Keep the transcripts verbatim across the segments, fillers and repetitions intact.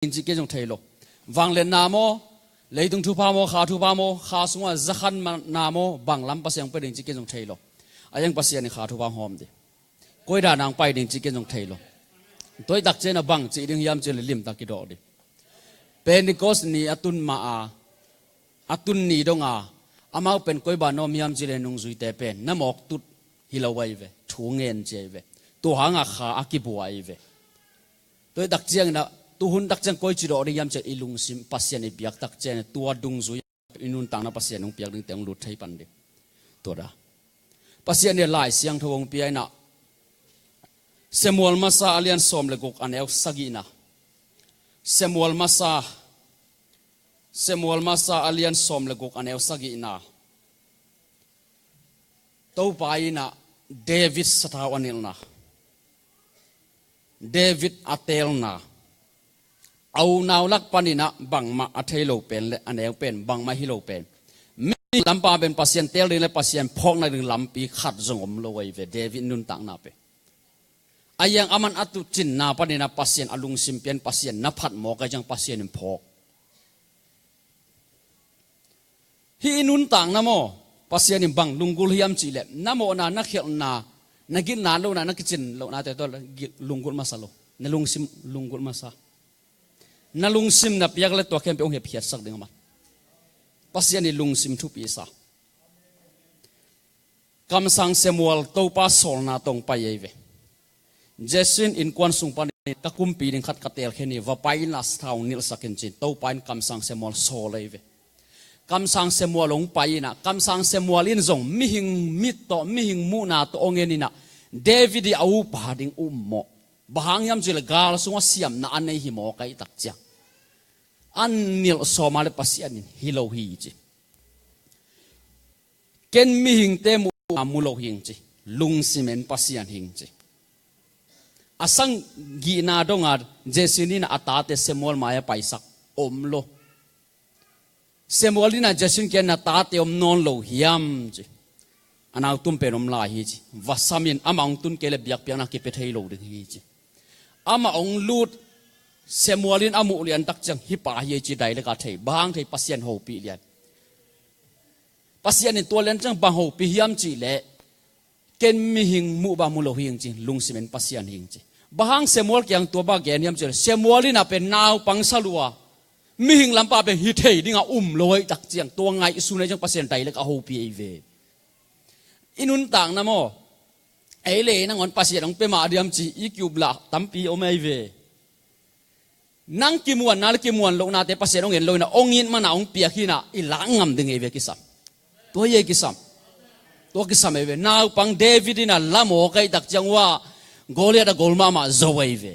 ding cih ken zong thei lo. Vangliatna maw, leitung thupha maw, kha thupha maw, kha sungah zakhan ma-, na maw, bang lam Pasian hong pia ding cih ken zong thei lo. A iang Pasian in kha thupha hong hawm ding. Koi dan a hong pai ding cih ken zong thei lo. Tua hi tak ciangin a bang cih ding hiam cih leh limtak kidawk ding. Pentecost ni a tun ma a, a tun ni dong a, amau pen koi ban a om hiam cih leh nungzuite pen na mawk tut hi lo ahi ve, thu ngen ci ahi ve. Tua hangah kha a kibua ahi ve. Tua hi tak ciangin a, tu hun tak ciang koi ci dawk ding hiam cih leh i lungsim Pasian i biak tak ciangin a tua dungzui i nuntakna Pasian hong piak dingte hong lut thei pan ding. Tua da. Pasian in Lai Siangtho hong pia in a, Samuel masa a lian sawm le guk a neu sagihna. Samuel masa, Samuel masa a lian sawm le guk a neu sagihna. Topa in a David sathau a nilhna, David a teelna, a unau lak panin a bangmah a thei lo pen le a neu pen, bangmah hi lo pen, mihing lampa pen Pasian teel ding le Pasian phawkna ding lampi khat zong om lo ahi ve, David nuntakna pen. A iang aman a tuucinna panin a Pasian a lungsim pia in, Pasian na phat mawk ahih ciang Pasian in phawk. Hih i nuntakna maw, Pasian in bang lunggulh hiam cih leh, na mawhna, na khialhna, na gitna lohna, na kicin lohnate tawh lunggulh masa lo. Na lungsim lunggulh masa. Na lungsim na piak leh tua khempeuh hong hepkhiatsak ding a man. Pasian in lungsim thupi sa. Kamsang Samuel Topa sawlna tawh hong pai ahi ve. Jesse in innkuan sung panin ka kumpi ding khat ka teelkhen hi, va pai in la sathau hong nilhsak in ci-in Topa in kamsang Samuel sawl ahi ve. Kamsang Samuel hong pai in a, kamsang Samuel in zong mihing mit tawh, mihing muhna tawh hong en in a, David i a upa ding ummawh. Bang hang hiam cih leh gal sungah siamna a nei hi mawk ahih tak ciang, a nilh sawm a leh Pasian in hi lo hi ci. Ken mihingte muh a mu lo hing ci. Lungsim en Pasian hing ci. A sang gihna dong a Jesse in a tate Samuel mai-ah paisak om lo. Samuel in a Jesse kiang na tate om nawn lo hiam ci. A nau tum pen om lai hi ci. Va sam in, amah hong tun kei leh biakpiakna kipia thei lo ding hi ci. Amah hong lut, Samuel in a muh lian tak ciang hih pa hi ei ci, direct a thei. Bang hang thei, Pasian hopih lian. Pasian in tua lian ciang bang hopih hiam cih leh, ken mihing muh bang mu lo hing ci, lungsim en Pasian hing ci. Bang hang Samuel kiang tua bang gen hiam cih leh, Samuel in a pen naupang sa lua, mihing lampa pen hi thei ding a um lo ahih tak ciang, tua ngaihsun ahih ciang Pasian direct a hopih ahi ve. I nuntakna maw, ei le nangawn Pasian hong pia mah diam ci i ki-up lah tampi om ahi ve. Nang kimuanna le kimuan lohnate Pasian hong en lo in a, hong it man a hong piak hi in a, i lak ngam ding ahi ve kisam. Tua hi ei kisam. Tua kisam ahi ve. Naupang David in a la mawk ahih tak ciang ua, Goliath a gol mahmah zo ahi ve.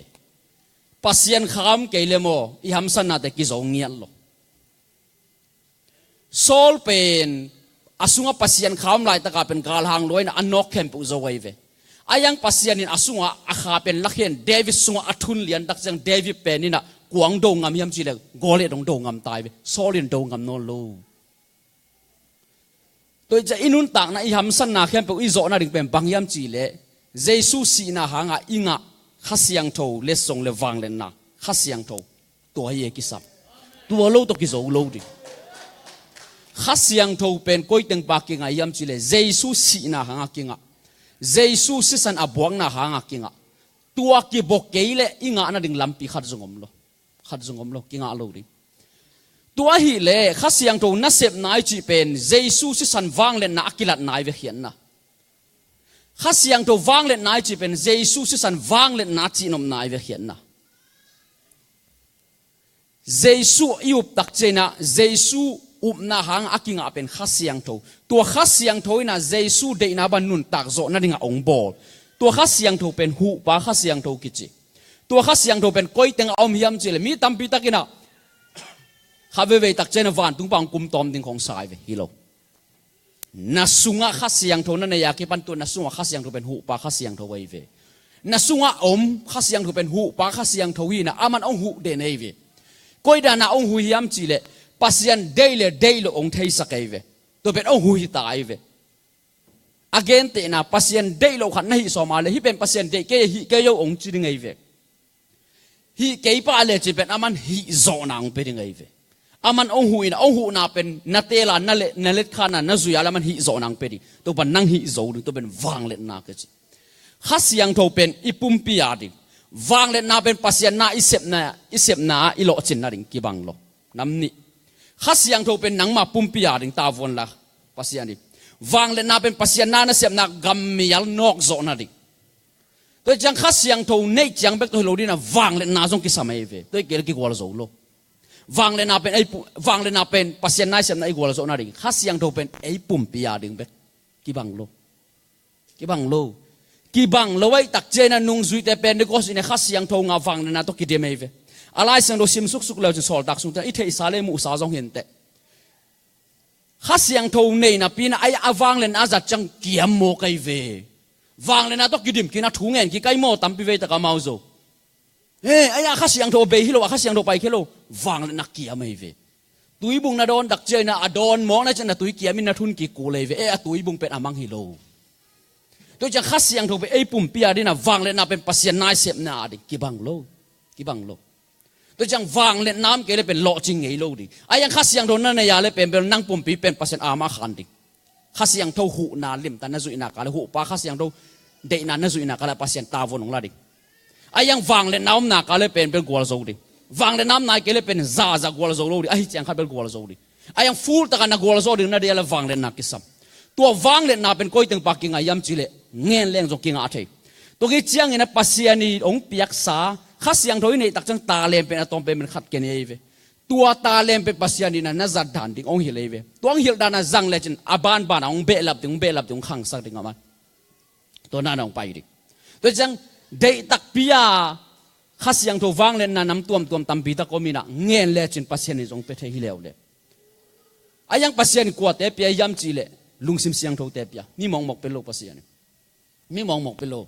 Pasian kha om kei leh maw, i hamsatnate kizo ngiat lo. Saul pen a sungah Pasian kha om laitak a pen galhang lua in a, a nawk khempeuh zo ahi ve. A iang Pasian in a sungah a kha pen lakhian, David sungah a thun lian tak ciang David pen in a kua hong do ngam hiam cih leh Goliath hong do ngam ta ahi ve. Saul in do ngam nawn lo. Tua hi ciang i nuntakna, i hamsatna khempeuh i zawhna ding pen bang hiam cih leh, Jesu sihna hangah i ngah Kha Siangtho letsong le vangliatna, Kha Siangtho. Tua hi e kisam. Tua lo tawh kizo lo ding. Kha Siangtho pen koi teng pan kingah hiam cih leh, Jesu sihna hangah kingah. Jesu sisan a buakna hangah kingah. Tua kibawk kei leh i ngahna ding lampi khat zong om lo. Khat zong om lo, kingah lo ding. Tua ahih leh Kha Siangtho nasepna i cih pen Jesu sisan vangliatna a kilatna i vekhiatna. Kha Siangtho vangliatna i cih pen Jesu sisan vangliatna cihnopna i vekhiatna. Jesu i up tak ciangin ah, Jesu upna hang a kingah pen Kha Siangtho. Tua Kha Siangtho in ah Jesu deihna bang nuntak zawh nadingah hong bawl. Tua Kha Siangtho pen huhpa Kha Siangtho kici. Tua Kha Siangtho pen koi tengah a om hiam cih leh, mi tampi takin ah kha veivei tak ciangin ah vantung pan hong kum tawm ding khawng sa hi ve, hi lo. Na sungah Kha Siangtho na nei a kipan tua na sungah Kha Siangtho pen huhpa Kha Siangtho ahi ve. Na sungah om Kha Siangtho pen huhpa Kha Siangtho hi in ah, aman hong huh den ahi ve. Koi dan ah hong huh hiam cih leh, Pasian deih leh deih loh hong theisak ahi ve. Tua pen hong huh hi ta ahi ve. A gentehna, Pasian deih loh khat na hih sawm a leh, hih pen Pasian deih kei, hih kei o hong ci ding ahi ve. Hih kei pah le cin pen aman hih zawhna hong pia ding ahi ve. Aman hong huh in a, hong huhna pen na teel a, na le, na letkhan a, na zui a le aman hih zawhna hong pia ding. Tua pan nang hih zo ding, tua pen vangliatna kici. Kha Siangtho pen i pumpi a ding. Vangliatna pen Pasian na i sepna, i sepna i lawhcinna ding kibang lo. Nam nih. Kha Siangtho pen nangma pumpi a ding tavuan la Pasian ding. Vangliatna pen Pasian na na sepna gammial nawkzawhna ding. Tua ciang Kha Siangtho neih ciang bek tawh hi lo ding a, vangliatna zong kisam ahi ve. Tua i kei le kigual zo lo. Vangliatna pen ei pu-, vangliatna pen Pasian na i sepna i gualzawhna ding. Kha Siangtho pen ei pumpi a ding bek. Kibang lo. Kibang lo. Kibang lo ahih tak ciangin a nungzuite Pentecost in a Kha Siangtho ngah vangliatna tawh kidim ahi ve. A Lai Siangtho sim suksuk le uh cin Sawltak sungte i theihsa le muhsa zong hi inteh. Kha Siangtho nei napi in a, ai a vangliatna a zat ciang kiam mawk ahi ve. Vangliatna tawh kidim kik in a thu ngen kik ahi maw tampi vei tak amau zo. He, ai a Kha Siangtho bei hi lo, a Kha Siangtho pai khe lo. Vangliatna kiam ahi ve. Tuibung na dawn tak ciangin a, a dawn mawkna ciang na tui kiam in na thun kik kul ahi ve. Eh, a tuibung pen a mang hi lo. Tua ciang Kha Siangtho pen ei pumpi a ding a, vangliatna pen Pasian na i sepna a ding. Kibang lo. Kibang lo. Tua ciang vangliatna om kei le pen lawhcing ngei lo ding. Ai a Kha Siangtho na nei a le pen, pen nang pumpi pen Pasian a mah khan ding. Kha Siangtho huhna limtak na zuihna ka le, huhpa Kha Siangtho deihna na zuihna ka le Pasian tavuan hong la ding. Ai a vangliatna omna ka le pen, pen gualzo ding. Vangliatna omna kei le pen zaza gualzo lo ding. Ahi ciang khat bel gualzo ding. Ai a full taka na gualzo ding na deih a le vangliatna kisam. Tua vangliatna pen koi teng pah kingah hiam cih leh ngen leng zong kingah thei. Tua khit ciangin a Pasian in hong piaksa Kha Siangtho i neih tak ciang talent pen a tawm pen, pen khat kei ni ahi ve. Tua talent pen Pasian in a na zat dan ding hong hilh ahi ve. Tua hong hilh dan a zang le cin a banban a hong behlap ding, hong behlap ding, hong khangsak ding a man. Tua na na hong pai ding. Tua ciang deih takpi a Kha Siangtho vangliatna nam tuamtuam tampi tak om in a ngen le cin Pasian in zong pia thei hi leuleu. Ai a Pasian in kuate pia hiam cih leh lungsim siangthote pia. Mi mawkmawk pia lo Pasian in. Mi mawkmawk pia lo.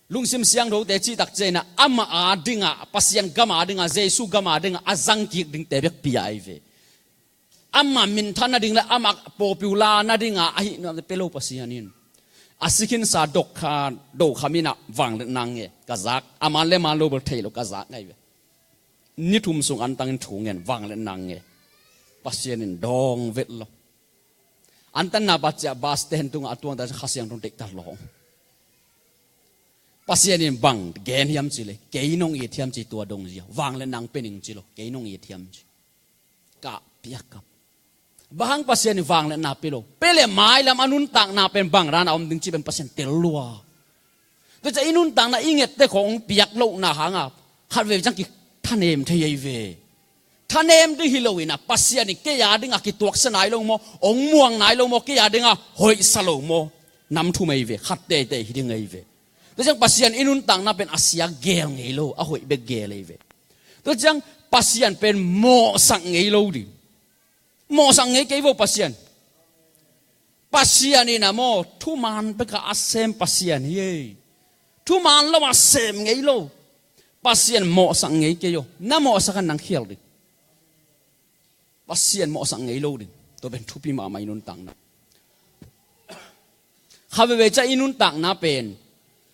Lungsim siangthote cih tak ciangin a amah a ding a, Pasian gam a ding a, Jesu gam a ding a, a zang kik dingte bek pia ahi ve. Amah minthan nading le amah popular nading a, ahi nuamte pia lo Pasian in. A si khinsa dok kha, do kha mi in a vangliatna nge, ka zak. A man le man lo bel thei lo ka zak ngai ve. Ni thum sung antangin thu ngen vangliatna nge. Pasian in dawng vet lo. Antanna bat ciah bus stand tungah a tuang ta Kha Siangtho deihtak lo. Pasian in bang gen hiam cih leh, kei nong it hiam ci tua dong zia. Vangliatna hong pia ning ci lo, kei nong it hiam ci. Kah piak kap. Bang hang Pasian in vangliatna pia lo. Pia le mailam a nuntakna pen bang dan a om ding cih pen Pasian tel lua. Tua ciang i nuntakna i ngette khong hong piak lohna hang a khatvei ciang kithanem thei ahi ve. Thanem ding hi lo in a Pasian in kei a ding a kituaksa nai lo maw, hong muang nai lo maw, kei a ding a hoihsa lo maw, nam thum ahi ve, khat teitei hi ding ahi ve. Tua ciang Pasian i nuntakna pen a sia gel ngei lo, a hoih bek gel ahi ve. Tua ciang Pasian pen mawhsak ngei lo ding. Mawhsak ngei kei vo Pasian. Pasian in a maw, thuman bek a a sem Pasian hi ei. Thuman lo a sem ngei lo. Pasian mawhsak ngei kei aw. Na mawhsak a nang khial ding. Pasian mawhsak ngei lo ding. Tua pen thupi mahmah i nuntakna. Khatvei ciang i nuntakna pen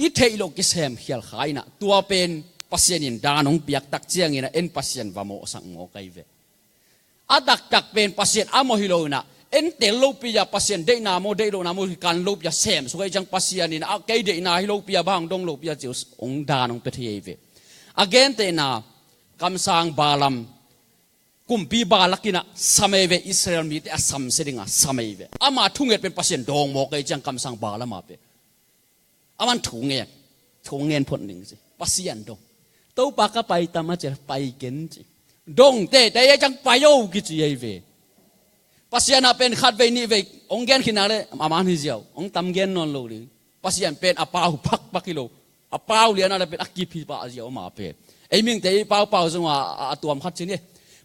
i theih loh kisem khial kha in a, tua pen Pasian in dan hong piak tak ciangin a, en Pasian va mawhsak mawk ahi ve. A taktak pen Pasian a mawh hi lo in a, en tel lopi a Pasian deihna maw, deih lohna maw, kikan lopi a sem suk ahi ciang Pasian in a, kei deihna hi lopi a, bang hong dong lopi a ci uh, hong dan hong pia thei ahi ve. A gentehna, kamsang Balaam, kumpi Balak in a sam ahi ve, Israel mite a samsia ding a sam ahi ve. Ama thunget pen Pasian dawng mawk ahi ciang kamsang Balaam a pen aman thu ngen, thu ngen phot ning ci. Pasian dong. Topa ka pai tam a ci, pai ken ci. Dong teitei ahi ciang pai o kici ahi ve. Pasian a pen khatvei nihvei hong gen khin a le, aman hi ziau, hong tam gen nawn lo ding. Pasian pen a pau pakpak hi lo. A pau lian a le pen a kip hi pah ziau ama pen. Ei mihingte i paupau zong a, a, a tuam khat ci ni.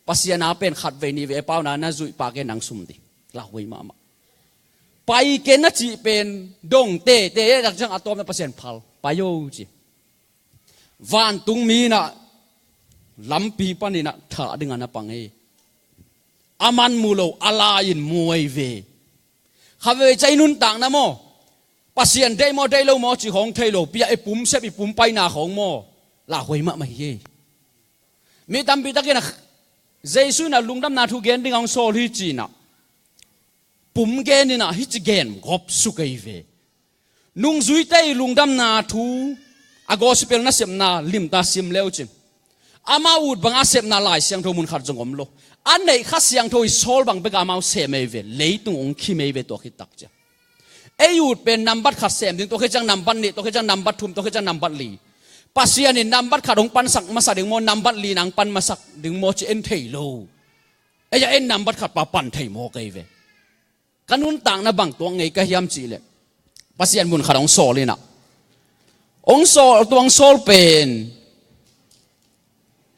Pasian a pen khatvei nihvei a pauna na zuih pah kei nang sum ding. Lauhuai mahmah. Pai ken a cih pen dong teitei tak ciang a tawpna Pasian phal. Pai o ci. Vantungmi in a lampi panin a thah ding a na pang hi. Aman mu lo, a la in mu ahi ve. Khatvei ciang i nuntakna maw, Pasian deih maw, deih lo maw cih khong thei lopi a, i pum sep, i pum paina khong maw, lauhuai mahmah hi ei. Mi tampi takin ah Jesu in ah lungdamna thu gen ding a hong sawl hi ci-in ah pum gen in ah hih ci gen gawp suk ei ve. Nungzuite ii lungdamna thu a gospel nasepna limta sim le uh cin, amau ut banga sepna Lai Siangtho mun khat zong om lo. A neih Kha Siangtho ii sawl bang bek a amau sem ei ve. Leitung hong khim ei ve tua khit tak ciang. Ei ut pen nambat khat sem ding, tua khit ciang nambat nih, tua khit ciang nambat thum, tua khit ciang nambat li. Pasian in nambat khat hong pansak masa ding maw, nambat li na hong pan masak ding maw ci en thei lo. Ei a en nambat khat pa pan thei mawk ei ve. Ka nuntakna bang tuak ngei ka hiam cih leh Pasian mun khat hong sawl in ah, hong sawl, tua hong sawl pen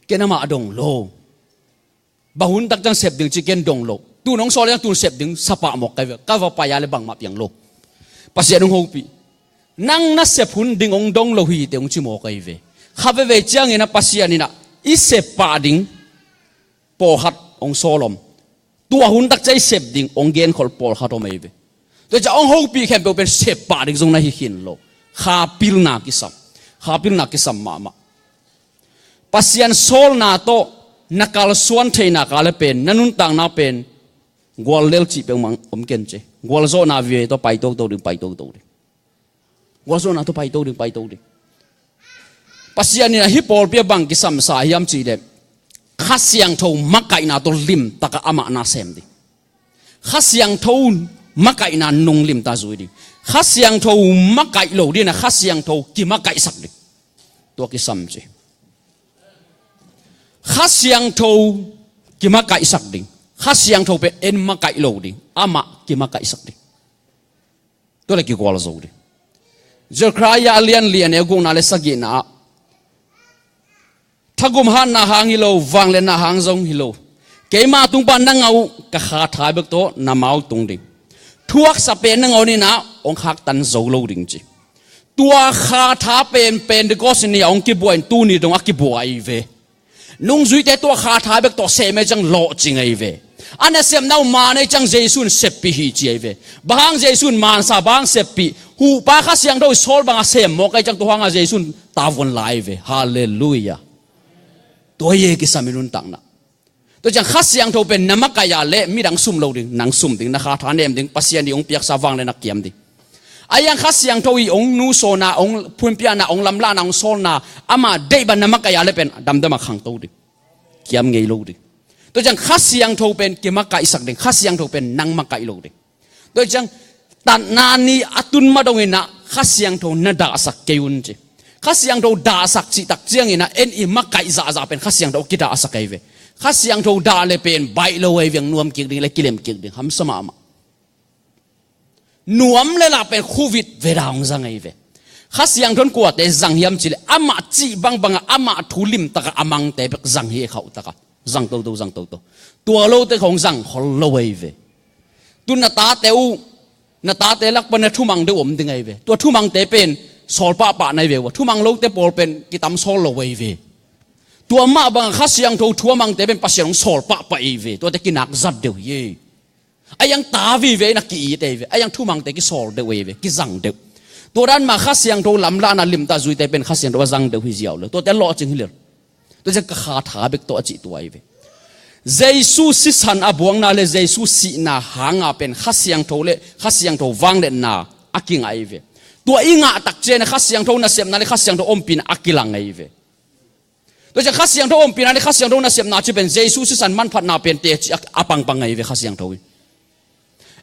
ken amah dong lo. Bang hun tak ciang sep ding ci ken dong lo. Tun hong sawl in ah tun sep ding sa pah mawk ka hi ve. Ka va pai a leh bangmah piang lo. Pasian hong hopih. Nang na sep hun ding hong dong lo hi teh hong ci mawk ka hi ve. Kha veivei ciangin ah Pasian in ah i sep pah ding pawlkhat hong sawl om. Tua hun tak ciang i sep ding hong genkhol pawlkhat om ei ve. Tua ciang hong hopih khempeuh pen sep pah ding zong na hi khin lo. Kha pilna kisam. Kha pilna kisam mahmah. Pasian sawlna tawh na kalsuan theihna ka le pen, na nuntakna pen gual lel cih peuhmah om ken ci. Gualzawhna vive tawh pai toto ding, pai toto ding. Gualzawhna tawh pai to ding, pai to ding. Pasian in ah hih pawlpi ah bang kisamsa hiam cih leh Kha Siangtho makaihna tawh limtak a amah na sem ding. Kha Siangtho makaihna nung limta zui ding. Kha Siangtho makaih lo ding in ah Kha Siangtho kimakaihsak ding. Tua kisam ci. Kha Siangtho kimakaihsak ding. Kha Siangtho pen en makaih lo ding. Amah kimakaihsak ding. Tua le kigualzo ding. Zekhariah a lian li a neu gukna le sagihna ah, thagum hatna hang hi lo, vangliatna hang zong hi lo, keima tung pan na ngah uh ka kha tha bek tawh na mau tung ding. Thuaksa pen nangawn in ah hong khaktan zo lo ding ci. Tua kha tha pen Pentecost ni a hong kibuai in tuni dong a kibuai ve. Nungzuite tua kha tha bek tawh sem ei ciang lawhcing ei ve. A nasepna uh man ei ciang Jesu in seppih hi ci ei ve. Bang hang Jesu in mansa, bang hang seppih? Huhpa Kha Siangtho ii sawl banga sem mawk ei ciang tua hanga Jesu in tavuan la ei ve. Halleluiah. Tua hi e kisam i nuntakna. Tua ciang Kha Siangtho pen na makaih a leh midang sum lo ding, nang sum ding, na kha tha nem ding, Pasian ii hong piaksa vangliatna kiam ding. Ahi hang Kha Siangtho ii hong nusawna, hong phunpiakna, hong lamlahna, hong sawlna, ama deih bang na makaih a leh pen damdam a khangto ding. Kiam ngei lo ding. Tua ciang Kha Siangtho pen kimakaihsak ding, Kha Siangtho pen nang makaih lo ding. Tua ciang tatna ni a tun ma dong in ah Kha Siangtho na dahsak kei un ci. Kha Siangtho dahsak cih tak ciangin ah en i makaih zahzah pen Kha Siangtho kidahsak ei ve. Kha Siangtho dah le pen baih lo ei ve, nuam kik ding le kilem kik ding, hamsa mahmah. Nuam le lah pen khuvit veda hong zang ei ve. Kha Siangtho in kuate zang hiam cih leh amah cih bangbang a, amah thu limtak a a mangte bek zang hi e, khauh tak a. Zang toto, zang toto. Tua lote khawng zang khol lo ei ve. Tu na tate uh, na tate lak pan na thumang deuh om ding ei ve. Tua thumangte pen sawl pahpah na hi ve uh a, thumang lote pawl pen kitam sawl lo ei ve. Tua mah bang a Kha Siangtho thu a mangte pen Pasian hong sawl pahpah ei ve. Tuate kinak zat deuh hi e. Ahi hang ta vive in a ki-it ei ve. Ahi hang thumangte kisawl deuh ei ve, kizang deuh. Tua dan mah Kha Siangtho lamlahna limta zuite pen Kha Siangtho a zang deuh hi ziau lo. Tuate lawhcing hi lel. Tua ciang ka kha tha bek tawh a cih tua ei ve. Jesu sisan a buangna le Jesu sihna hanga pen Kha Siangtho le Kha Siangtho vangliatna a kingah ei ve. Tua i ngah tak ciang Kha Siangtho nasepna le Kha Siangtho ompihna a kilang ei ve. Tua ciang Kha Siangtho ompihna le Kha Siangtho nasepna ci pen Jesu sisan manphatna pen teci a, a pangpang ngei ve Kha Siangtho in.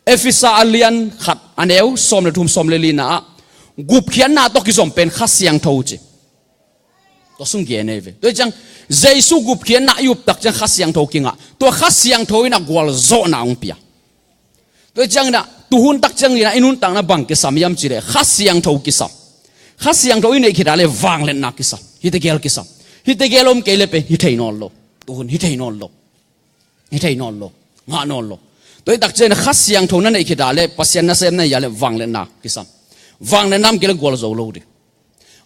Efesa a lian khat a neu sawm le thum, sawm le lina ah gupkhiatna tawh kizom pen Kha Siangtho ci. Tua sung gen ei ve. Tua ciang Jesu gupkhiatna i up tak ciang Kha Siangtho kingah. Tua Kha Siangtho in a gualzawhna hong pia. Tua ciangin ah, tuhun tak ciangin ah, i nuntakna bang kisam hiam cih leh Kha Siangtho kisam. Kha Siangtho i neih khit a leh vangliatna kisam. Hihte gel kisam. Hihte gel om kei leh pen hi thei nawn lo. Tuhun hi thei nawn lo. Hi thei nawn lo. Ngah nawn lo. Tua hi tak ciangin ah Kha Siangtho na neih khit a leh, Pasian nasem na hi a leh vangliatna kisam. Vangliatna om kei leh gualzo lo ding.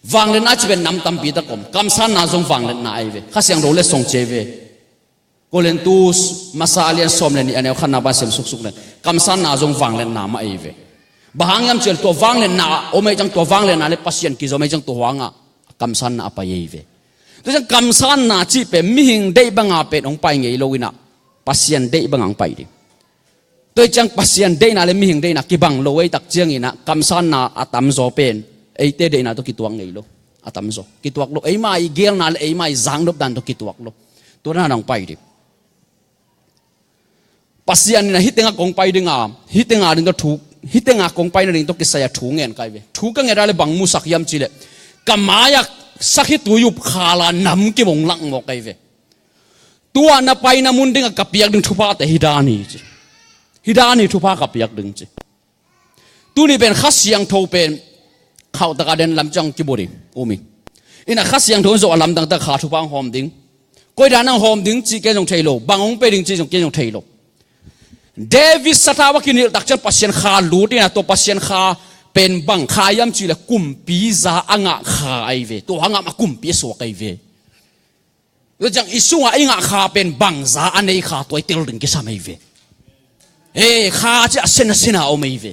Vangliatna ci pen nam tampi tak om. Kamsanna zong vangliatna ahi ve. Kha Siangtho letsong ci ahi ve. Korintu masa a lian sawm le nih a neu khatna pan sem suksuk leng kamsanna zong vangliatna mah ei ve. Bang hang hiam cih leh tua vangliatna a om ei ciang, tua vangliatna le Pasian kizom ei ciang, tua hangah kamsanna a pai ei ve. Tua ciang kamsanna cih pen mihing deih banga pen hong pai ngei lo inah, Pasian deih banga hong pai ding. Tua ciang Pasian deihna le mihing deihna kibang lo ei tak cianginah kamsanna a tamzaw pen eite deihna tawh kituak ngei lo. A tamzaw kituak lo, eima i gelna le eima i zaknop dan tawh kituak lo. Tua dan hong pai ding. Pasian inah hih tengah kong pai dinga, hih tengah ding tawh thu, hih tengah kong pai nading tawh kisai a thu ngen kai ve. Thu ka nget a le bang musak hiam cih leh, ka mai-ah sakhi tui up khala nam kim hong lak mawk kai ve. Tua na paina mun dingah ka piak ding thuphate hih dan hi ci. Hih dan hi thupha ka piak ding ci. Tuni pen Kha Siangtho pen khauh taka den lam ciang kibua ding um hi. Inah Kha Siangtho zawh a lamdang tak kha thupha hong hawm ding. Koi dan hong hawm ding cih ken zong thei lo. Bang hong pe ding cih zong ken zong thei lo. David sathau a kinilh tak ciang Pasian kha lut inah, tua Pasian kha pen bang kha hiam cih leh kumpi za a ngah kha ahi ve. Tua a ngah a kumpi a suak ahi ve. Tua ciang i sungah i ngah kha pen bangza a nei kha tua i tel ding kisam ahi ve. He, kha ci a sen a sen a om ahi ve.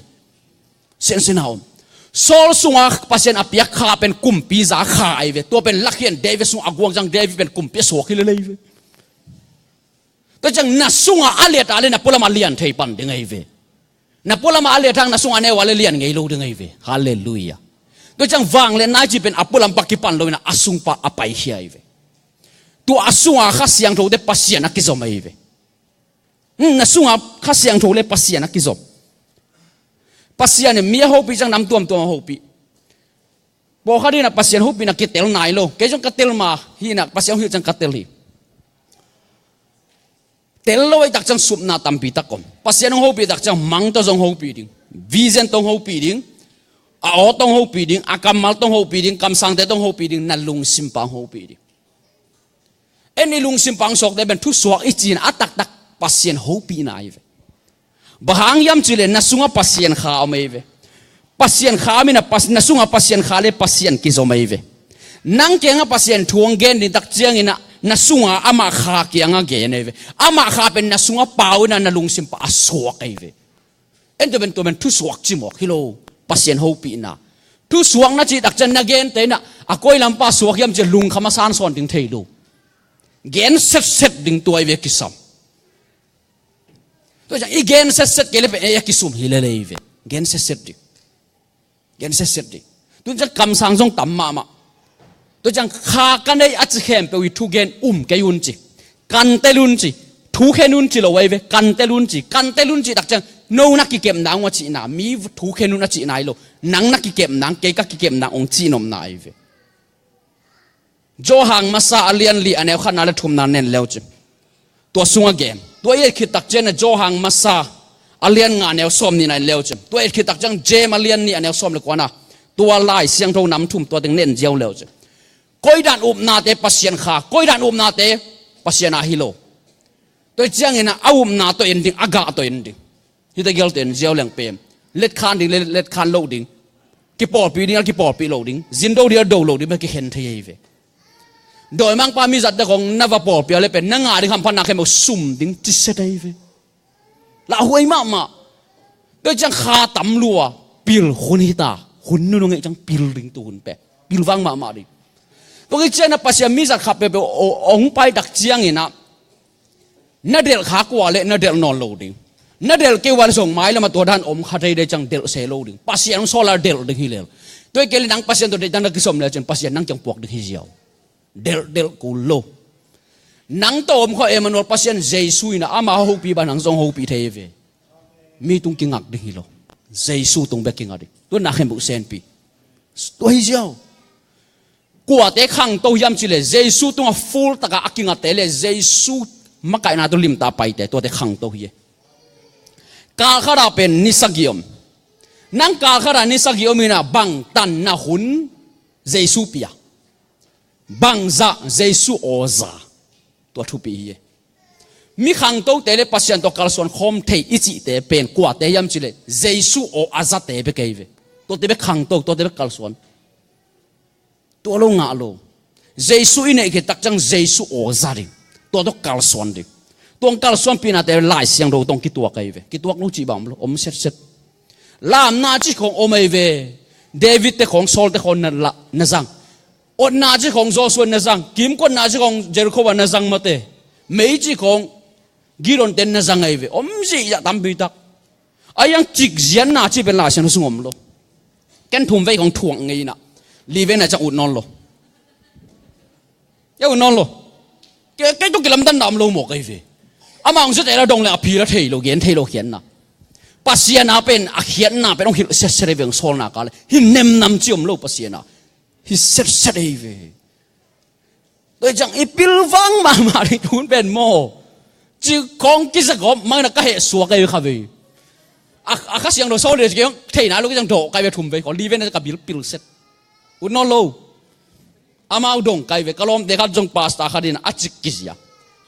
Sen a sen a om. Saul sungah Pasian a piak kha pen kumpi za kha ahi ve. Tua pen lakhian David sungah a guang ciang David pen kumpi a suak hi lel ahi ve. Tua ciang na sungah a liat a le na pualam a lian thei pan ding ahi ve. Na pualam a liat hang na sungah a neu a le lian ngei lo ding ahi ve. Halleluiah. Tua ciang vangliatna i cih pen a pualam pah kipan lo inah a sung pah a paikhia ahi ve. Tua a sungah Kha Siangtho te Pasian a kizom ahi ve. Hmm, na sungah Kha Siangtho le Pasian a kizom. Pasian in mi a hopih ciang nam tuamtuam a hopih. Pawlkhat inah Pasian hopihna kitel nai lo. Kei zong ka tel mah hi inah Pasian hong hilh ciang ka tel hi. Tel lo ahih tak ciang supna tampi tak om. Pasian hong hopih tak ciang mang tawh zong hopih ding. Vision tawh hong hopih ding. A aw tawh hong hopih ding. A kammal tawh hong hopih ding. Kamsangte tawh hong hopih ding. Na lungsim pah hong hopih ding. En i lungsim pah hong suakte pen thusuak i cih a taktak Pasian hopihna ahi ve. Bang hang hiam cih leh na sungah Pasian kha om ahi ve. Pasian kha om inah Pas-, na sungah Pasian kha le Pasian kizom ahi ve. Nang kiangah Pasian thu hong gen ding tak cianginah na sungah amah kha kiangah gen ahi ve. Amah kha pen na sungah pau inah na lungsim pah a suak ahi ve. En tua pen tua pen thusuak cimawk hi lo. Pasian hopihna. Thusuakna cih tak ciang na gente inah a koi lam pah suak hiam cih lungkham a sansawn ding thei lo. Gen setset ding tua ahi ve kisam. Tua ciang i gen setset kei le pen ei a kisum hi lel ahi ve. Gen setset ding. Gen setset ding. Tun ciang kamsang zong tam mahmah. Tua ciang kha ka nei a ci khempeuh i thugen um kei un ci. Kantel un ci. Thukhen un ci lo ahi ve. Kantel un ci. Kantel un ci tak ciang no na kikepna hong a cihna. Mi thukhen un a cihna hi lo. Nang na kikepna, kei ka kikepna hong cihnopna ahi ve. Johan Masa a lian li a neu khatna le thumna nen leu cin. Tua sungah gen. Tua i et khit tak ciang a Johan Masa a lian nga a neu sawm nihna en leu cin. Tua et khit tak ciang James a lian nih a neu sawm le kuana. Tua Lai Siangtho nam thum tua teng nen ziau leu cin. Koidan upnate Pasian kha. Koidan upnate Pasian a hi lo. Tua ciangin a upna tawh en ding, a gah tawh en ding. Hita gial ten ziau leng pen. Letkhan ding le letkhan lo ding. Kipawlpih ding a kipawlpih lo ding. Zindo ding a do lo ding, bia kikhen thei ahi ve. Dawimangpa mizat dek hong na va pawlpih a le pen. Na ngah ding hamphatna khempeuh sum ding ciset ahi ve. Lauhuai mahmah. Tua ciang kha tam lua. Pil hun hita. Hun nunung ei ciang pil ding tu hun pen. Pil vang mahmah ding. Tua kician a Pasian mizat khat peuhpeuh hong pai tak ciangin a. Na delh kha kua le na delh nawn lo ding. Na delh kei ua le zong mai lamah tua dan om kha thei dei ciang delh se lo ding. Pasian hong sawl a delh ding hi lel. Tua hi kei le nang Pasian tawh deihdan na kisom le ciang Pasian nang kiang puak ding hi ziau. Delh delh kul lo. Nang tawh om kha Emmanuel Pasian Jesu in a ama hopih bang nang zong hopih thei ve. Mi tung kingak ding hi lo. Jesu tung bek kingak ding. Tua na khempeuh senpi. Tua hi ziau. Kuate khangto hiam cih leh Jesu tungah full takah a kingate le Jesu makaihna tawh limtah a paite tuate khangto hi e. Kal khatah pen ni sagih om. Nang kal khatah ni sagih om inah bang tanna hun Jesu pia. Bang zah Jesu aw za. Tua thupi hi e. Mi khangtote le Pasian tawh kalsuan khawm thei i cihte pen kuate hiam cih leh Jesu aw a zate bek ahi ve. Tuate bek khangto, tuate bek kalsuan. Tua lo ngah lo. Jesu i neih khit tak ciang Jesu aw za ding. Tua tawh kalsuan ding. Tua hong kalsuanpihnate Lai Siangtho tawh hong kituak ahi ve. Kituak lo cih bang om lo, om setset. Lamna cih khawng om ahi ve. David te khawng, Saul te khawng na la, na zang. Otna ci khawng Joshua na zang, kimkotna ci khawng Jericho ah na zang mate, mei ci khawng Gideon ten na zang ahi ve. Om zihziah tampi tak. A iang cikzianna ci pen Lai Siangtho sung om lo. Ken thumvei khawng thuak ngei inah, livei na ciang ut nawn lo. Ia ut nawn lo. Kei, kei tawh kilamdanna om lo mawk ahi ve. Amah hong zia teh la dong le a pil a thei lo, gen thei lo khiatna. Pasian a pen a khiatna pen hong hilh setset ahi ve, hong sawlna ka le hi nemnam ci om lo Pasian a. Hi setset ahi ve. Tua hi ciang i pilvang mahmah ding hun pen maw, ci khawng kizak om mangin a ka heh suak ahi kha ve. A, a Kha Siangtho sawl le ci khawng theihna lo kei ciang dawh kai ve, thumvei khawng livei na ka bil pilset. Ut nawn lo. Amau dong kai ve, ka lawmte khat zong pastor khat in a cik kizia.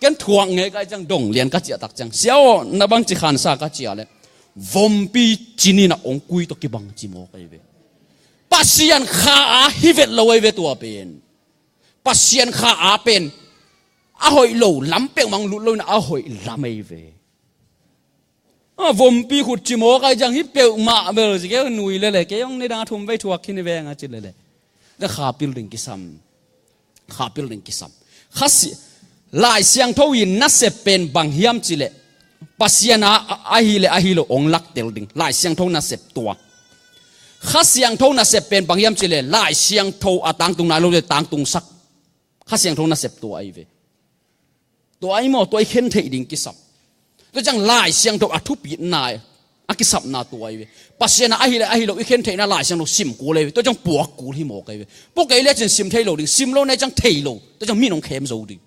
Ken thuak ngei kai ciang dong lian ka ciah tak ciang, sia aw, na bang ci khansa ka ciah le, vompi cin inah ong kui tawh kibang ci mawk ahi ve. Pasian Kha a hi vet lo ahi ve tua pen. Pasian Kha a pen a hoih lo lam peuhmah hong lut lo inah a hoih lam ahi ve. A vompi khut ci mawk ahi ciang hi peuhmah bel ci, kei nui lele, kei hong nidang a thumvei thuak khin hi veng a ci lele. Na kha pil ding kisam. Kha pil ding kisam. Kha si-, Lai Siangtho in nasep pen bang hiam ci le, Pasian a, a, ahi le ahi lo ong laktel ding Lai Siangtho nasep tua. Kha Siangtho nasep pen bang hiam ci le, Lai Siangtho a tangtung nai lo le tangtungsak. Kha Siangtho nasep tua ahi ve. Tua ahi maw, tua i khen theih ding kisam. Tua ciang Lai Siangtho a thupitna, a kisapna tua ahi ve. Pasian a ahi le ahi lo i khen theihna Lai Siangtho sim kul ahi ve. Tua ciang puak kul hi mawk ahi ve. Puak kei le cin sim thei lo ding, sim lo na ciang thei lo. Tua ciang min hong khem zo ding.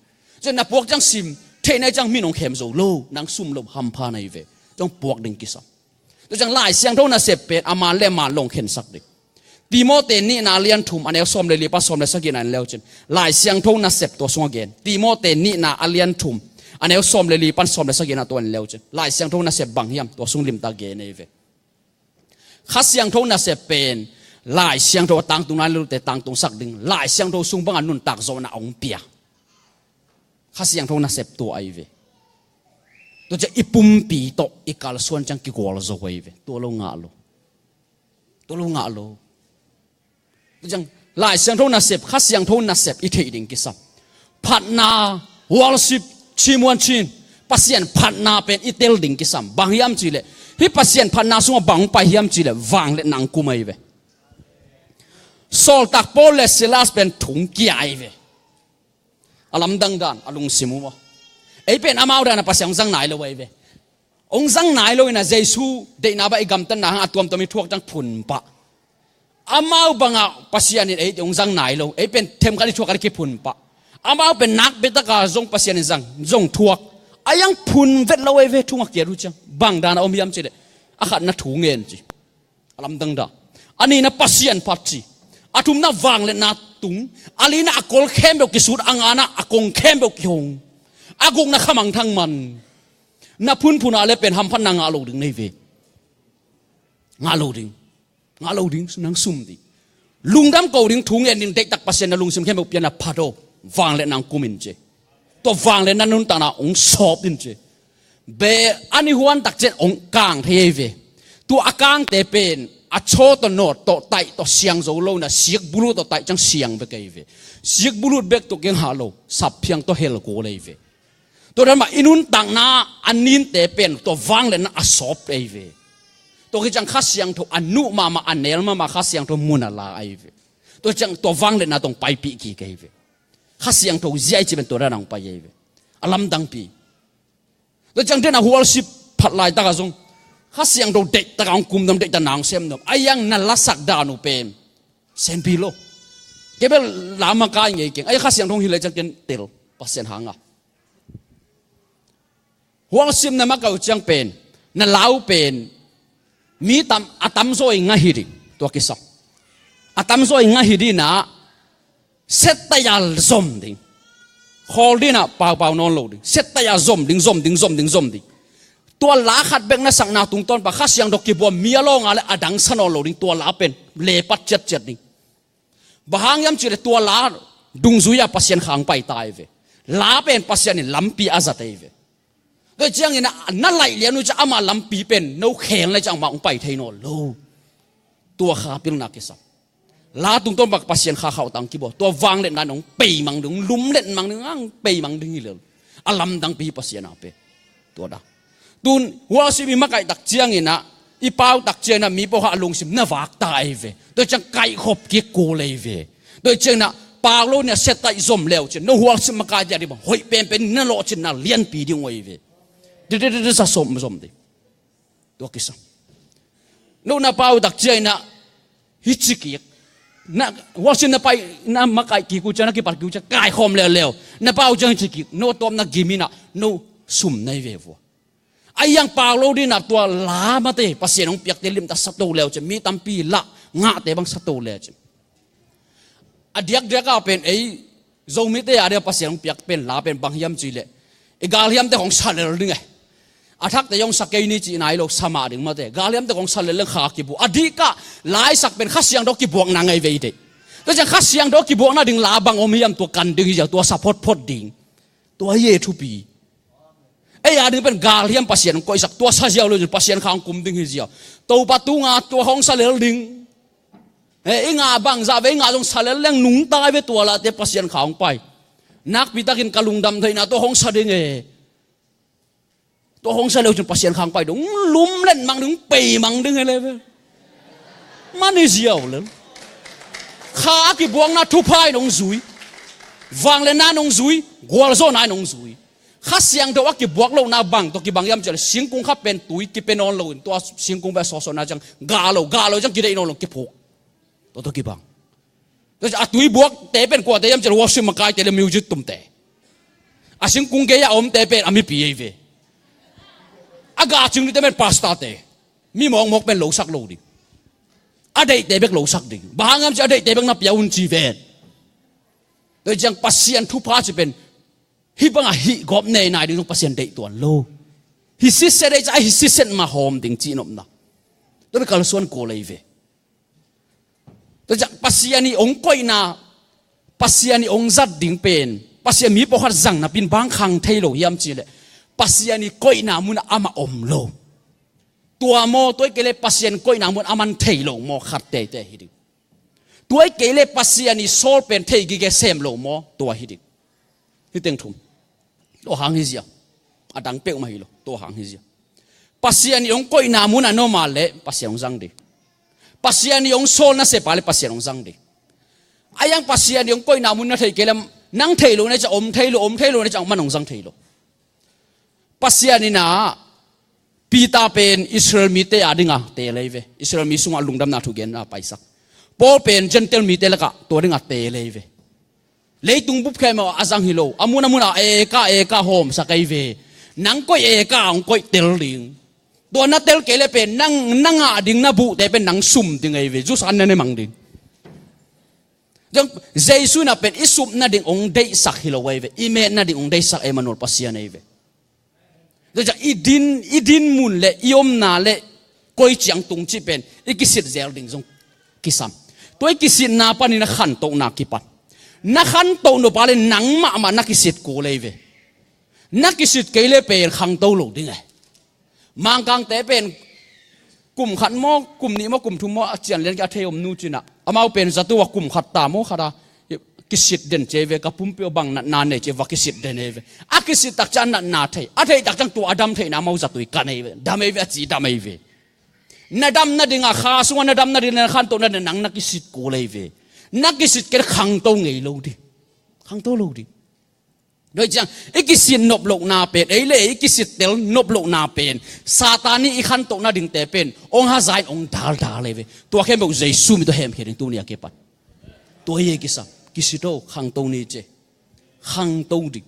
Ciang na puak ciang sim, theih na ciang min hong khem zo lo, nang sum lo hampha na hi ve. Ciang puak ding kisam. Tua ciang Lai Siangtho nasep pen a man le man lo hong khensak ding. Timote nihna a lian thum a neu sawm le li pan sawm le sagihna en leu cin, Lai Siangtho nasep tua sung a gen. Timote nihna a lian thum a neu sawm le li pan sawm le sagihna tua en leu cin, Lai Siangtho nasep bang hiam tua sung limtak gen ei ve. Kha Siangtho nasep pen Lai Siangtho a tangtung nai lote tangtungsak ding, Lai Siangtho sung banga nuntak zawhna hong pia. Kha Siangtho nasep tua ahi ve. Tua ciang i pumpi tawh i kalsuan ciang kigual zo ahi ve. Tua lo ngah lo. Tua lo ngah lo. Tua ciang Lai Siangtho nasep, Kha Siangtho nasep i theih ding kisam. Phatna, worship, cimuan cin, Pasian phatna pen i tel ding kisam. Bang hiam ci le, hi Pasian phatna sungah bang pai hiam ci le, vangliatna ong kum ahi ve. Sawltak Paul le Silas pen thung kia ahi ve. A lamdang dan a lungsim uh maw. Ei pen amau dan a Pasian hong zang nai lo ahi ve. Hong zang nai lo inah Jesu deihna bang i gamtatna hang a tuamtuam i thuak ciang phun pah. Amau bangah Pasian in ei ong zang nai lo. Ei pen themkhat i thuak khat i kiphun pah. Amau pen nak biataka zong Pasian in zang, zong thuak. A iang phun vet lo ahi ve, thu ngah kiat uh ciang. Bang dan a om hiam ci le, a khatna thu ngen ci. A lamdang dan. A nihna Pasian phat ci. A thumna vangliatna tung. A lina a kol khempeuh kisut, a ngana a kong khempeuh kihong. A gukna khamang thang man. Na phunphun a le pen hamphatna ngah lo ding na hi ve. Ngah lo ding. Ngah lo ding, nang sum ding. Lungdam ko ding, thu ngen ding, deihtak Pasian na lungsim khempeuh pianna phat aw. Vangliatna ong kum in ci. Tua vangliatna nuntakna ong sawp in ci. Be a ni huan tak ciang ong kang thei ahi ve. Tua a kangte pen a chaw tawh nawt tawh taih tawh siang zo lo inah, sikbulu tawh taih ciang siang bek ahi ve. Sikbulu bek tawh keng hah lo, sapphiang tawh hel kul ahi ve. Tua dan mah i nuntakna a ninte pen tua vangliatna a sawp ahi ve. Tua hi ciang Kha Siangtho a nuh mahmah, a nel mahmah Kha Siangtho mun a la ahi ve. Tua ciang tua vangliatna tawh ong paipih kik ahi ve. Kha Siangtho zia i cih pen tua dan a ong pai ahi ve. A lamdangpi. Tua ciang den a worship phat laitak a zong Kha Siangtho deihtaka ong kumdam, deihtakna ong semdam. A iang na lasak dan uh pen senpi lo. Kei bel la makai ngei keng. A iang Kha Siangtho hong hilh le ciang ken tel Pasian hanga. Worship na makaih uh ciang pen, na la uh pen mi tam, a tamzaw i ngah hi ding. Tua kisam. A tamzaw i ngah hi ding inah, settaih a zom ding. Khawl ding inah paupau nawn lo ding. Settaih a zom ding, zom ding, zom ding, zom ding. Tua la khat bek na sakna tungtawn pan Kha Siangtho kibuak mi a lawng a le a dang sa nawn lo ding. Tua la pen lepat ciatciat ding. Bang hang hiam cih le tua la dungzui-a Pasian Kha ong pai ta ahi ve. La pen Pasian in lampi a zat ahi ve. Tua ciangin na laih lian uh ciang amah lampi pen no khel le ciang amah ong pai thei nawn lo. Tua kha pilna kisam. La tungtawn bang Pasian kha khauh tang kibawl. Tua vangliatna in hong peimang ding, hong lumlet mang ding, hong peimang ding hi lel. A lamdangpi hi Pasian a pen. Tua dan. Tun worship i makaih tak ciangin ah, i pau tak ciangin ah, mi pawlkhat a lungsim na vak ta ei ve. Tua ciang kaihkhop kik kul ei ve. Tua ciangin ah, pau lo in ah set taih zom leu cin. No worship makai dia ding bang. Hoih penpen na lawh cin na lianpi ding uh ei ve. Di, di, di, di, sa zom, zom ding. Tua kisam. No na pau tak ciangin ah, hi ci kik. Na, worship na pai, na makaih kik uh ciang, na kipat kik uh ciang, kaikhawm leuleu. Na pau ciang hi ci kik. No tawpna gim in ah, no sum na hi ve vua. A iang pau lo ding in ah tua la mate, Pasian hong piakte limtak sa to leu cin. Mi tampi lah, ngahte bang sa to leu cin. A diakdiak a pen ei, Zomite a dia Pasian hong piak pen, la pen bang hiam cih leh. I galhiamte hong sa lel ding e. A thakte hong sa kei ni cih nai lo, sa mah ding mate. Galhiamte hong sa lel leng kha kibuak. A dihkah, laisak pen Kha Siangtho kibuakna ngei vei dei. Tua ciang Kha Siangtho kibuakna ding la bang om hiam tua kan ding hi ziau, tua sa photphot ding. Tua hi e thupi. Ei a ding pen galhiam Pasian hong koihsak, tua sa ziau lo, Pasian kha hong kum ding hi ziau. Topa tunga tua hong sa lel ding. Eh, i ngah bangzah ve, i ngah zong sa lel leng nungta ve tua late Pasian kha hong pai. Nakpitakin ka lungdam theihna tua hong sa ding e. Tua hong sa leu cin Pasian kha hong pai dong, lumlet mang ding, pei mang ding e le ve. Man hi ziau lel. Kha a kibuakna thupha in hong zui. Vangliatna in hong zui, gualzawhna in hong zui. Kha Siangtho a kibuak lohna bang tawh kibang hiam cih leh, singkung khat pen tui kipia nawn loin, tua singkung pen a sawhsawhna ciang gah lo, gah lo ciang kideih nawn lo, kiphuk. Tua tawh kibang. Tua ciang a tui buakte pen kuate hiam cih leh, worship makaite le music tumte. A singkung gei a omte pen a mipi ei ve. A gah cing dingte pen pastorte. Mi mawkmawk pen losak lo ding. A deihte bek losak ding. Bang hang hiam cih leh a deihte bek na pia un ci ven. Tua ciang Pasian thupha cih pen hih bangah hih gawp nei nai ding zong Pasian deih tuan lo. Hih sitset ei ca, hih sitset mah hawm ding cih nopna. Tua bek kalsuan kul ei ve. Tua ciang Pasian ii hong koihna, Pasian ii hong zat ding pen, Pasian mi pawlkhat zang napi in bang khang thei lo hiam cih leh, Pasian ii koihna munah amah om lo. Tua maw, tua hi kei leh Pasian koihna mun a man thei lo maw, khat teitei hi ding. Tua hi kei leh Pasian ii sawl pen thei gige sem lo maw, tua hi ding. Hih teng thum. Tua hang hi zia. A dang peuhmah hi lo. Tua hang hi zia. Pasian ii hong koihna mun a na om a leh Pasian hong zang ding. Pasian ii hong sawl na sep a leh Pasian hong zang ding. A iang Pasian ii hong koihna mun na theih kei leh, nang theih loh na ciang om thei lo, om thei lo na ciang man hong zang thei lo. Pasian in ah, Peter pen Israel mite a dingah teel ei ve. Israel mi sungah lungdamna thugenna paisak. Paul pen Gentile mite lakah tua dingah teel ei ve. Leitung bup khempeuh ah a zang hi lo. A mun a mun ah a eka, eka hawmsak ei ve. Nang koih eka hong koih tel ding. Tua na tel kei leh pen nang, na ngah ding na buhte pen nang sum ding ei ve. Jews an na ne mang ding. Tua ciang Jesu in ah pen i sup nading hong deihsak hi lo ei ve. I met nading hong deihsak Emmanuel Pasian ei ve. Tua ciang i din, i din mun le i omna le koi ciang tung cih pen i kisit zel ding zong kisam. Tua i kisitna panin a khantohna kipan. Na khantoh nop a leh nang mahmah na kisit kul ei ve. Na kisit kei leh pen khangto lo ding e. Mangkangte pen kum khat maw, kum nih maw, kum thum maw, a cian lian kei a thei om nu cin ah, amau pen zato a kum khat ta maw, khat a kisit den ci ei ve, ka pumpi ah bang natna nei ci ei, va kisit den ei ve. A kisit tak ciang natna thei, a theih tak ciang tua a dam theihna amau zato ii kan ei ve, dam ei ve, a ci dam ei ve. Na dam nading a, kha sungah na dam nading, na khantoh nading nang na kisit kul ei ve. Na kisit kei leh khangto ngei lo ding. Khangto lo ding. Tua ciang, i kisit nop lohna pen, ei le ei i kisit tel nop lohna pen, Satan ii i khantoh nadingte pen hong haza in hong daldal ei ve. Tua khempeuh Jesu min tawh hemkhia ding tuni a kipan. Tua hi e kisam, kisit o, khangto ni ci e. Khangto ding.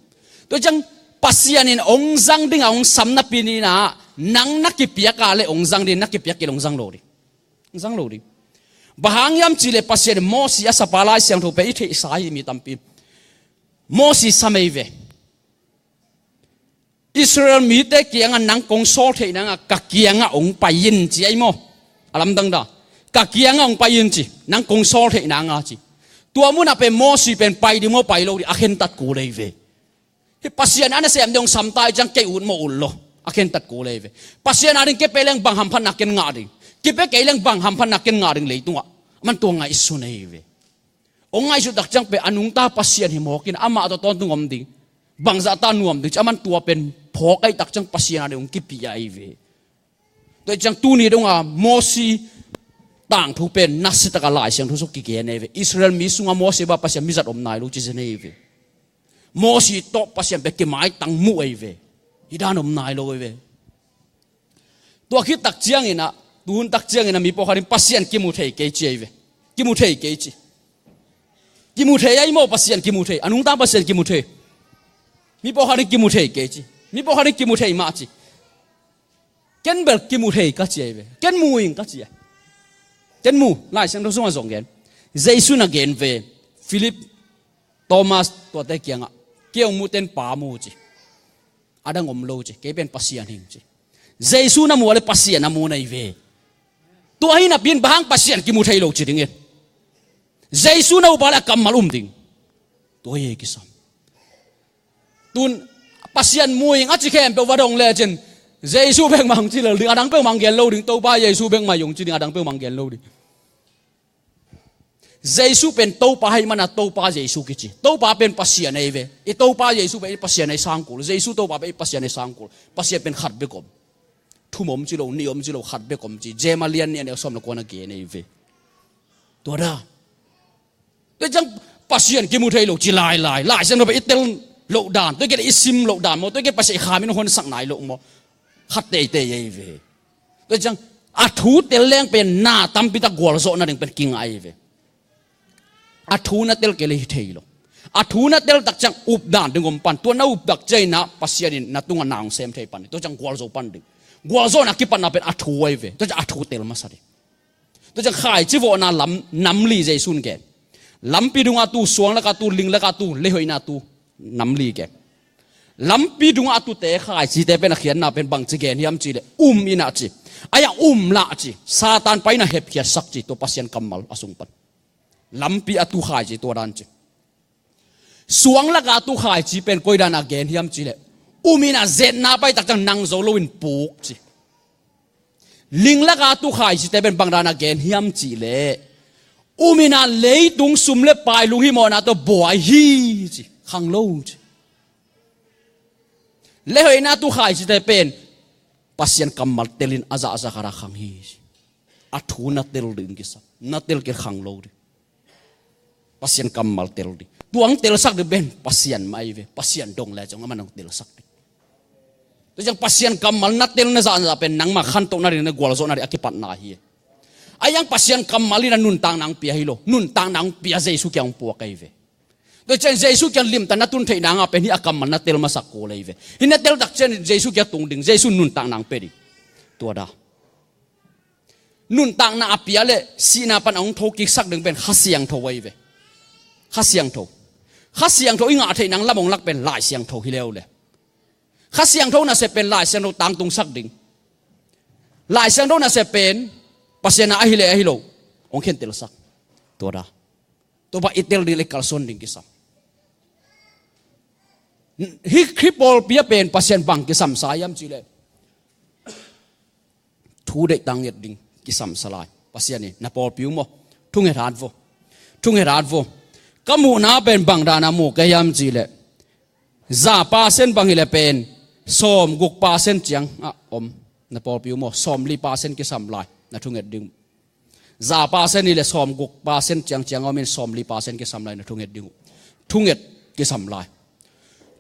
Tua ciang, Pasian in hong zang ding a hong sam napi in ah, nang na kipiak a leh hong zang ding, na kipiak kei leh hong zang lo ding. Hong zang lo ding. Bang hang hiam cih leh Pasian in Mosi a sap a, Lai Siangtho pen i theihsa hi mi tampi. Mosi sam ei ve. Israel mite kiangah nang kong sawl theih nangah ka kiangah hong pai in ci ei maw. A lamdang dah. Ka kiangah hong pai in ci. Nang kong sawl theih nangah ci. Tua munah pen Mosi pen pai ding maw pai lo ding a khentat kul ei ve. Hih Pasian a nasem ding hong sam ta ih ciang kei ut maw ut lo. A khentat kul ei ve. Pasian a ding kipia leng bang hamphatna ken ngah ding. Kipia kei leng bang hamphatna ken ngah ding leitungah. Aman tua ngaihsun ahi ve. Hong ngaihsut tak ciang pen a nungta Pasian hi mawk in amah tawh tawntung om ding, bangzah ta nuam ding ci, aman tua pen phawk ahih tak ciang Pasian a ding hong kipia ahi ve. Tua ciang tuni dong a Mosi tangthu pen nasia taka Lai Siangtho sung kigen ahi ve. Israel mi sungah Mosi bang Pasian mizat om nai lo ci zen ahi ve. Mosi tawh Pasian pen kimaitang muh ahi ve. Hih dan om nai lo ahi ve. Tua khit tak ciangin ah, tuhun tak ciangin ah mi pawlkhat in Pasian kimu thei kei ci ahi ve. Kimu thei kei ci. Kimu thei ahi maw, Pasian kimu thei. A nungta Pasian kimu thei. Mi pawlkhat in kimu thei kei ci. Mi pawlkhat in kimu thei mah ci. Ken bel kimu thei ka ci ahi ve. Ken mu ing ka ci ahi. Ken mu, Lai Siangtho sungah zong gen. Jesu na gen ve. Philip, Thomas tuate kiangah, kei hong mu ten Pa mu ci. A dang om lo ci. Kei pen Pasian hing ci. Jesu na mu a le Pasian na mu na hi ve. Tua hi napi in bang hang Pasian kimu thei lo ci ding in. Jesu na up a le a kammal um ding. Tua hi kisam. Tun Pasian mu ing a ci khempeuh va dong lecin Jesu bek mah hong ci lel ding, a dang peuh mah hong gen lo ding, Topa Jesu bek mah hi hong ci ding, a dang peuh mah hong gen lo ding. Jesu pen Topa ahih manin Topa Jesu kici. Topa pen Pasian ahi ve. I Topa Jesu pen i Pasian ahi sangkul. Jesu Topa pen i Pasian ahi sangkul. Pasian pen khat bek om. Thum om ci lo, nih om ci lo, khat bek om ci. Jeremiah lian nih a neu sawm le kua na gen ahi ve. Tua dah. Tua ciang Pasian kimu thei lo ci lailai. Lai Siangtho pen i tel loh dan, tua i tel i sim loh dan maw, tua i tel Pasian i khamin hong honsak nai loh maw, khat teitei ahi ve. Tua ciang a thu tel leng pen na tampi tak gualzawh nading pen kingah ahi ve. A thu na tel kei le hi thei lo. A thu na tel tak ciang up dan ding om pan. Tua na up tak ciangin ah Pasian in na tungah na hong sem thei pan. Tua ciang gualzo pan ding. Gualzawhna kipatna pen a thu ahi ve. Tua ciang a thu tel masa ding. Tua ciang khaici vawhna lam, nam li Jesu in gen. Lampi dungah tu, suang lakah tu, ling lakah tu, leihoihna tu, nam li gen. Lampi dungah a tute khaicite pen a khiatna pen bangci gen hiam cih leh um in ah ci. Ahi a um lah ci. Satan pai in ah hepkhiatsak ci. Tua Pasian kammal a sung pan. Lampi a tu khaici tua dan ci. Suang lakah a tu khaici pen koi dan a gen hiam cih leh um in ah zetna pai tak ciang nang zo loin puk ci. Ling lakah a tu khaicite pen bang dan a gen hiam cih leh um in ah leitung sum le pai lunghimawhna tawh buai hi ci. Khang lo ci. Leihoihna a tu khaicite pen Pasian kammal telin a zahzah khat a khang hi ci. A thu na tel ding kisam. Na tel kei khang lo ding. Pasian kammal tel ding. Tua hong telsak ding pen Pasian mah ahi ve. Pasian dong le ciang amah hong telsak ding. Tua ciang Pasian kammal na tel na zahzah pen nangmah khantohna ding, na gualzawhna ding a kipatna hi. Ahi hang Pasian kammal in a nuntakna hong pia hi lo. Nuntakna hong pia Jesu kiang hong puak ahi ve. Tua ciang Jesu kiang limtak na tun theihna ngah pen hih a kammal na tel masak kul ahi ve. Hih na tel tak ciang Jesu kiang tung ding, Jesu nuntakna hong pia ding. Tua dah. Nuntakna a pia le sihna pan a hong thokiksak ding pen Kha Siangtho ahi ve. Kha Siangtho. Kha Siangtho i ngah theih nang lam hong lak pen Lai Siangtho hi leuleu. Kha Siangtho nasep pen Lai Siangtho tangtungsak ding. Lai Siangtho nasep pen Pasian a ahi le ahi lo hong khentelsak. Tua dah. Tua bang i tel ding le i kalsuan ding kisam. Hih, hih pawlpi ah pen Pasian bang kisamsa hiam cih leh thu deihtak nget ding kisamsa lai. Pasian in na pawlpi uh maw, thunget hat vo. Thunget hat vo. Ka muhna pen bang dan a mu ka hiam cih leh za percent bang hi leh pen sawmguk percent ciang ah om. Na pawlpi uh maw, sawmli percent kisam lai na thunget ding uh. Za percent hi leh sawmguk percent ciangciang a om in sawmli percent kisam lai na thunget ding uh. Thunget kisam lai.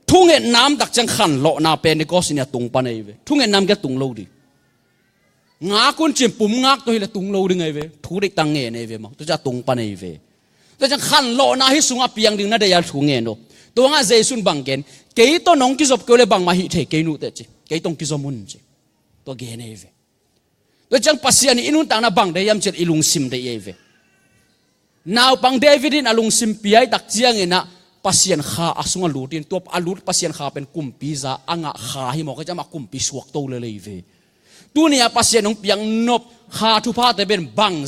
Thunget nam tak ciang khanlawhna Pentecost ni a tung pan ahi ve. Thunget nam kia tung lo ding. Ngak un cin pum ngak tawh hi leh tung lo ding ahi ve. Thu deihtak ngen ahi ve maw. Tua ciang tung pan ahi ve. Tua ciang khanlawhna hih sungah piang ding na deih a thu ngen aw. Tua ngah Jesu in bang gen. Kei tawh nong kizop kei uh leh bangmah hih thei kei nuh teh ci. Kei tawh kizom un ci. Tua gen ahi ve. Tua ciang Pasian in i nuntakna bang deih hiam cih leh i lungsim deih ahi ve. Naupang David in a lungsim piak tak ciangin ah Pasian kha a sungah lut in, tua a lut Pasian kha pen kumpi za a ngah kha hi mawk a, ciang amah kumpi suakto lel ahi ve. Tuni a Pasian hong piak nop kha thuphate pen bang